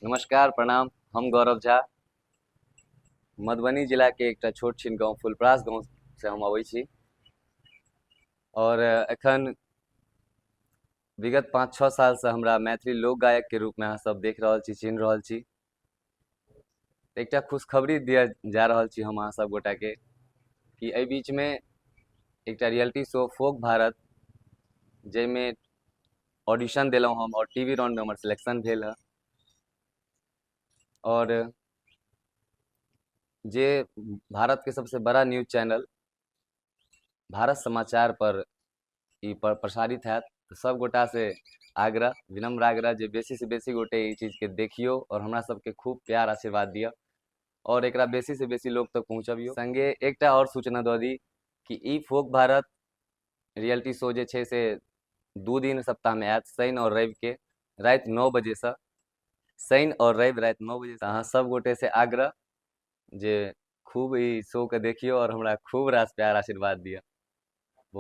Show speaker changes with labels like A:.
A: नमस्कार, प्रणाम। हम गौरव झा, मधुबनी जिलाके एकटा छोट छिन गाँव फुलपरास गाँवसँ हम अबै छी। आओर एखन विगत 5-6 सालसँ हमरा मैथिली लोक गायकके रूपमे अहाँ सब देख रहल छी, चिन्ह रहल छी। एकटा खुशखबरी दिअ जा रहल छी हम अहाँ सब गोटाके कि एहि बीचमे एकटा रियलिटी शो फोक भारत, जाहिमे ऑडिशन देलहुँ हम आओर टी वी राउंडमे हमर सिलेक्शन भेल हँ। आओर जे भारतके सबसँ बड़ा न्यूज चैनल भारत समाचार पर ई प्रसारित हैत। तऽ सब गोटासँ आग्रह, विनम्र आग्रह जे बेसीसँ बेसी गोटे ई चीजके देखियौ आओर हमरा सबके खूब प्यार आशीर्वाद दिअ आओर एकरा बेसीसँ बेसी लोक तक पहुँचबियौ। सङ्गे एकटा आओर सूचना दऽ दी कि ई फोक भारत रियलिटी शो जे छै से 2 दिन सप्ताहमे आयत, शनि आओर रविके राति 9 बजेसँ। शनि आओर रवि राति 9 बजेसँ। अहाँ सब गोटेसँ आग्रह जे खूब ई शोके देखियौ आओर हमरा खूब रास प्यार आशीर्वाद दिअ।